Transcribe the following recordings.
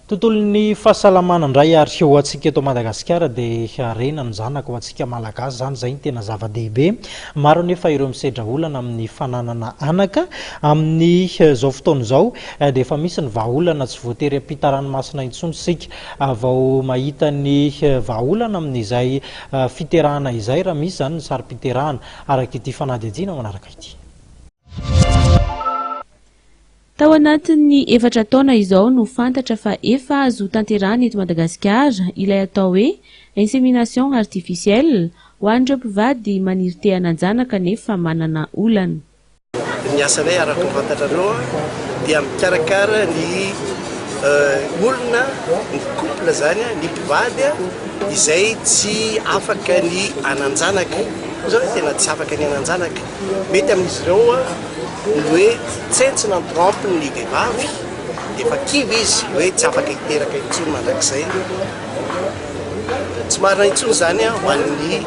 Tontolon'ny fahasalamana indray ary ho antsika eto Madagasikara dia harena ny zanaka ho antsika Malagasy izany, izay no tena zava-dehibe. Maro anefa ireo misedra olana amin'ny fananana anaka. Amin'izao fotoana izao dia efa misy ny vahaolana, tsy voatery hampita ranomasina intsony isika vao mahita ny vahaolana amin'izay fiterahana izay raha misy izany ny sarim-piterahana, araka ity fanadihadiana manaraka ity. Tao anatin'ny efatra taona izao no fantatra fa efa azo tanterahina eto Madagasikara ilay atao hoe insémination artificielle ho an'ireo mpivady maniry te hanan-janaka nefa manana olana. Ny asanay araka ny fantatrareo dia mikarakara ny olona, ny couple zany, ny mpivady izay tsy afaka ny hanan-janaka, zao hoe tena tsy afaka ny hanan-janaka, mety amin'izy ireo ny hoe tsentsina ny trompe ny vehivavy dia efa kivy izy hoe tsy afaka hiteraka intsony mandrakizay. Tsy marina intsony izany ho an'ny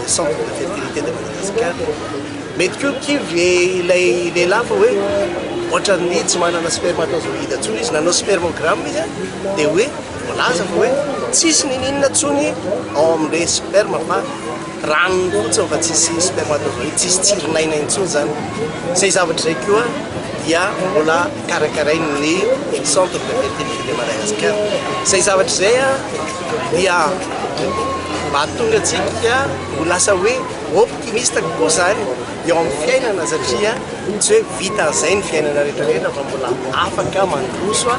centre de fertilité de Madagascar. Mety koa kivy ilay lehilahy fa hoe ohatran'ny tsy manana spermatozoïde intsony izy, nanao spermogramme izy dia hoe voalaza fa hoe tsisy niniana intsony ao amin'ilay sperme fa Ranony fotsiny fa tsisy spermatozoïde, tsisy tsirin'aina intsony izany. Izay zavatra izay koa dia mbola karakarain'ny Centre de fertilité de Madagascar. Izay zavatra izay dia mahatonga antsika ho lasa hoe optimiste kokoa izany eo amin'ny fiainana satria tsy hoe vitan'izay ny fiainana rehetra rehetra fa mbola afaka mandroso,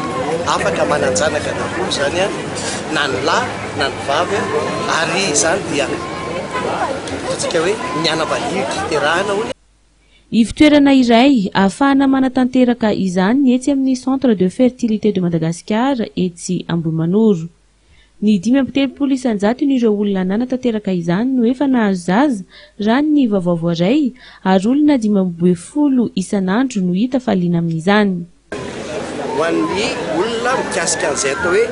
afaka manan-janaka daholo izany na ny lahy na ny vavy ary izany dia ataontsika hoe ny anambadihy fiterahana hono. Ivotoerana iray ahafahana manatanteraka izany ny etsy amin'ny Centre de Fertilité de Madagascar etsy Ambohimanoro. Ny 35 isan-jaton'ireo olona nanatanteraka izany no efa nahazo zaza raha ny vaovao voaray ary olona 15 isan'andro no hita fa liana amin'izany. Ho an'ny olona mikasika an'izay atao hoe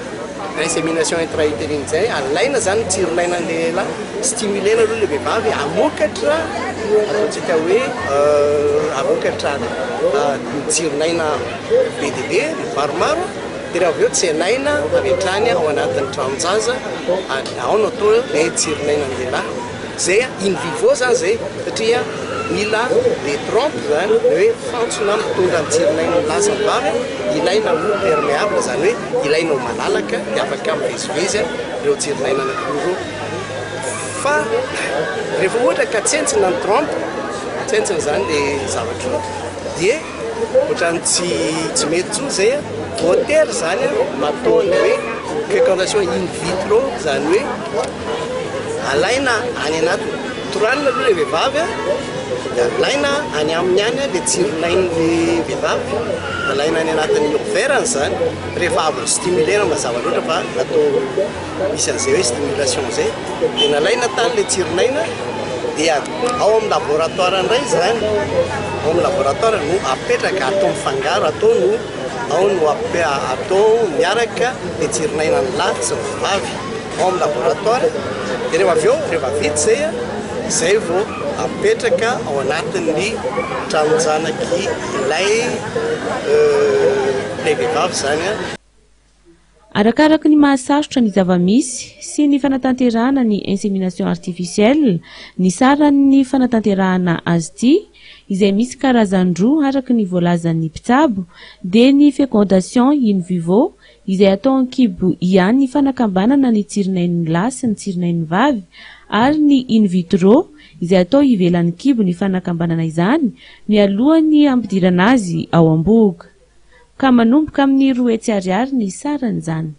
insémination intra-utérine izay, alaina izany ny tsiron'ainan'ilay lehilahy, stimuler-na aloha ilay vehivavy hamokatra ataontsika hoe hamokatra ny tsiron'aina be dia be, maromaro, dia rehefa avy eo tsenaina avy hatrany ao anatin'ny tranon-jaza ary ao no atao ilay tsiron'ainan'ny lehilahy. Zay in vivo zany zay satria mila le trompe zany le hoe fantsona mitondra ny tsirin'ain'ny lahy sy ny vavy ilaina ho perméable zany hoe ilaina ho malalaka de afaka mivezivezy ireo tsirin'aina anankiroa ireo fa rehefa ohatra ka tsentsina ny trompe tsentsina zany le zavatra io dia Ohatran'ny tsy tsy mety intsony izay a, voatery izany a natao ny hoe fécondation in vitro, izany hoe alaina any anaty, toranina aloha ilay vehivavy a, dia alaina any aminy any ilay tsiron'ain'ilay vehivavy, alaina any anatin'ny ovaire-ny izany, rehefa avy ni-stimuler-na mazava loatra fa natao misy an'izay hoe stimulation izay, dia nalaina tany ilay tsiron'aina dia ao amin'ny laboratoire indray izany, ao amin'ny laboratoire no apetraka, atao mifangaro, atao no ao no atao miaraka ny tsiron'aina ny lahy sy ny vavy ao amin'ny laboratoire, dia rehefa avy eo, rehefa vita izay, izay vao apetraka ao anatin'ny tranon-janaky ilay ilay vehivavy izany. Arakaraka ny mahasarotra ny zava-misy sy ny fanatanterahana ny insémination artificielle ny saran'ny fanatanterahana azy ity, izay misy karazany roa araka ny voalazan'ny mpitsabo, dia ny fécondation in vivo izay atao an-kibo ihany ny fanakambanana ny tsirinain'ny lahy sy ny tsirinain'ny vavy ary ny in vitro izay atao ivelan'ny kibo ny fanakambanana izany mialohan'ny hampidirana azy ao am-bohoka. Ka manomboka amin'ny 200 ariary ny saran'izany.